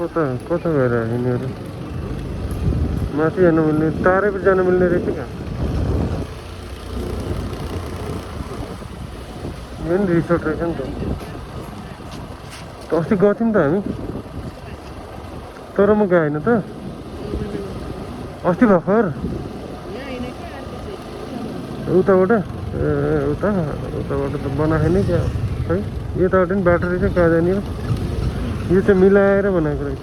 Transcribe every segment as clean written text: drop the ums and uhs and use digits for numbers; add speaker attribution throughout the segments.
Speaker 1: कता गएर यिनीहरू माथि जानु मिल्ने टाढै पनि जानु मिल्ने रहेछ क्या यो पनि रिसोर्ट रहेछ नि त अस्ति गएको थियौँ त हामी तर म गएन त अस्ति भर्खर उताबाट उताबाट त बनाएको नै क्या है यताबाट पनि बाटो रहेछ कहाँ जाने हो यो चाहिँ मिलाएर बनाएको रहेछ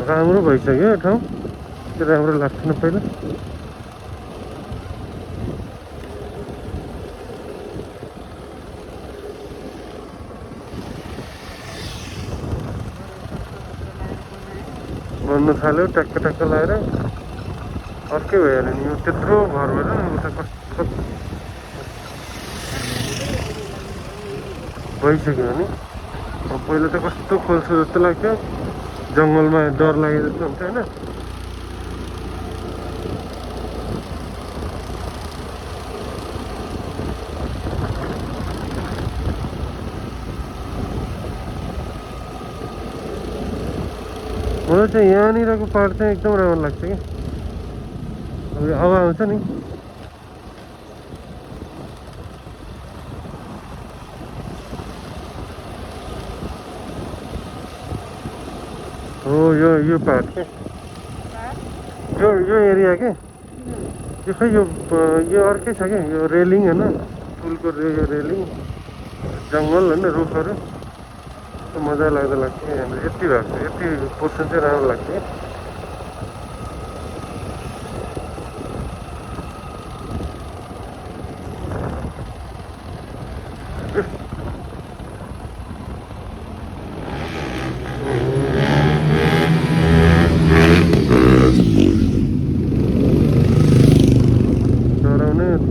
Speaker 1: राम्रो भइसक्यो ठाउँ त्यो राम्रो लाग्थेन पहिला भन्नु थाल्यो टक्क टक्क लगाएर अर्कै भइहाल्यो नि यो त्यत्रो घर भएर उता कस्तो भइसक्यो नि पहिला त कस्तो खोल्छु जस्तो लाग्थ्यो जङ्गलमा डर लागे जस्तो हुन्छ होइन मलाई चाहिँ यहाँनिरको पार्ट चाहिँ एकदम राम्रो लाग्छ क्या अब हावा आउँछ नि हो यो पार्ट के यो एरिया के यो खै यो अर्कै छ क्या यो रेलिङ होइन पुलको यो रेलिङ जङ्गल होइन रुखहरू मजा लाग्छ यहाँनिर यति भएको छ यति पोर्सन चाहिँ राम्रो लाग्छ क्या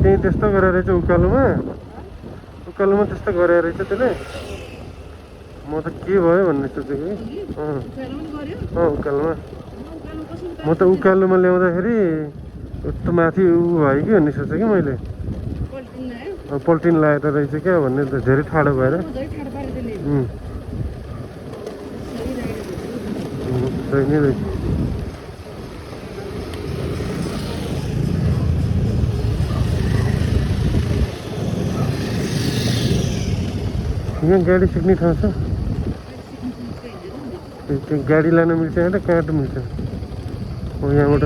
Speaker 1: त्यही त्यस्तो गरेर रहेछ उकालोमा त्यस्तो गरेर रहेछ त्यसले म त के भयो भन्ने सोचेको कि उकालोमा म त उकालोमा ल्याउँदाखेरि यस्तो माथि उ भयो कि भन्ने सोचेँ कि मैले पल्टिन लागेर रहेछ क्या भन्ने त धेरै ठाडो भएर सही नै रहेछ यहाँ गाडी सिक्ने ठाउँ छ त्यो गाडी लान मिल्छ यहाँ त कहाँ त मिल्छ हो यहाँबाट